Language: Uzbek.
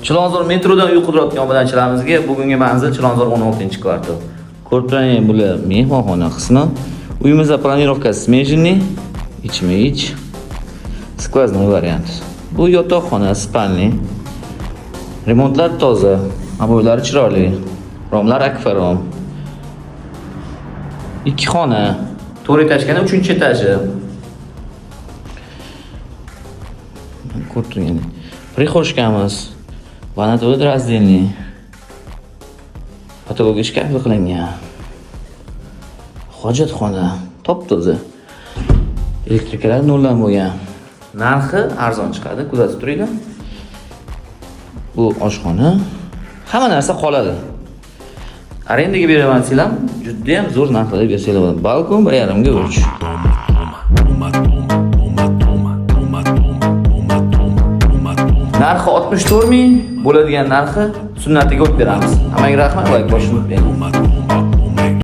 Chilonzor metrodan uy qidirayotgan obunachilarimizga bugungi manzil Chilonzor 16-kvartal. Ko'rib turing, bular mehmonxona qismi. Uyimizda планировка смежный, ichma-ich, сквозной variant. Bu yotoqxona, спальный. Remontlar toza, oboylari chiroyli. Romlar akfa rom. Ikki xona, to'rt этажкani uchinchi etaji. Ko'rib turganingiz. Прихожкamiz. Ванна туалет раздельный. Потолок shkafli qilingan. Hojatxona top-toza. Elektrikalar noldan bo'lgan. Narxi arzon chiqadi, kuzatib turinglar. Bu oshxona. Hamma narsa qoladi. Arendaga beraman desanglar ham, juda ham zo'r narxlarda bersanglar bo'ladi. Balkon 1.5 ga 3. Narxi 64 ming bo'ladigan narxi sunnatiga o'tib beramiz. Hammaga rahmat, layk bosishni unutmang.